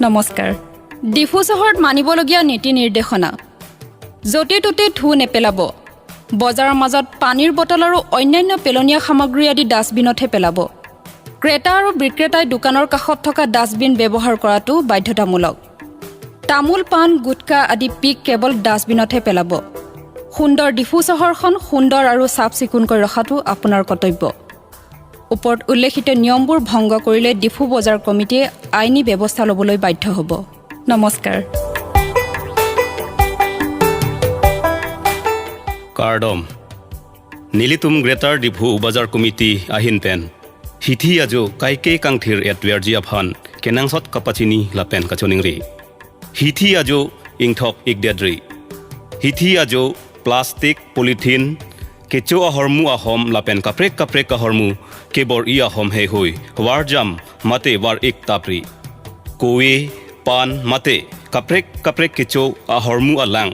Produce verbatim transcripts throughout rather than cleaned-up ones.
নমস্কাৰ। ডিফু চহৰত মানিবলগীয়া নীতি নিৰ্দেশনা। য'তে ত'তে থু নেপেলাব। বজাৰৰ মাজত পানীৰ বটল আৰু অন্যান্য পেলনীয়া সামগ্ৰী আদি ডাষ্টবিনতহে পেলাব। ক্ৰেতা আৰু বিক্ৰেতাই দোকানৰ কাষত থকা ডাষ্টবিন ব্যৱহাৰ কৰাটো বাধ্যতামূলক। তামোল, পাণ, গুটখা আদি পিক কেৱল ডাষ্টবিনতহে পেলাব। সুন্দৰ ডিফু চহৰখন সুন্দৰ আৰু চাফ চিকুণকৈ ৰখাটো আপোনাৰ কৰ্তব্য। ওপৰত উল্লেখিত নিয়মবোৰ ভংগ কৰিলে ডিফু বজাৰ কমিটিয়ে আইনী ব্যৱস্থা ল'বলৈ বাধ্য হ'ব। নমস্কাৰ। Kardom. Nelitum Greater Diphu Bazar Committee ahin pen hithi ajo kaike kangthir-et verji aphan kenangsot kapachini lapen kachoningri. Hithi ajo ingthok-ikdetri. Hithi ajo plastic, polythene, kecho ahormu ahom lapen kaprek kaprek ahormu kebor-i ahom heihui varjam mate var-ik tapri. Kove, pan mate kaprek kaprek kecho ahormu alang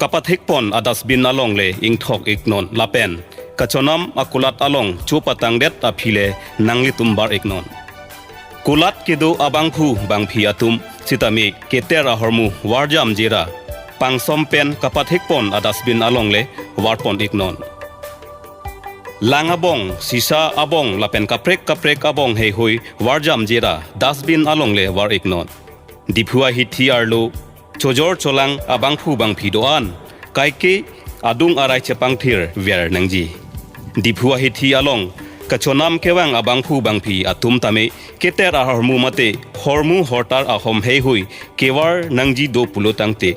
kapathekpon a-dustbin along le ingthok-iknon lapen kachonam akulat along chopatangdet aphi le nanglitum var-iknon. Kulat kedo abangphu bangphi atum sitame keter ahormu varjamjera pangsom pen kapathekpon a-dustbin along le varpon-iknon. Lang abong, sisa abong lapen kaprek kaprek abong heihui varjamjera dustbin along le var-iknon. Diphu ahithi arlo chojor cholang abangphu bangphi do-an kaike adung arai chepangthir ver nangji. Diphu ahithi along kachonam kevang abangphu bangphi atum tame keter ahormu mate hormu hortar ahom heihui kevar nangji do pulo tangte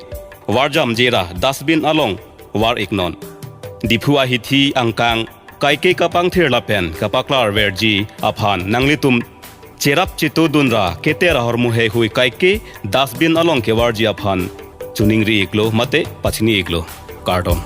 varjamjera dustbin along var-iknon. Diphu ahithi angkang kaike kapangthir lapen kapaklar verji aphan nanglitum cherap chetodunra keter ahormu heihui kaike dustbin along kevarji aphan choningri-iklo mate pachini-iklo. Kardom.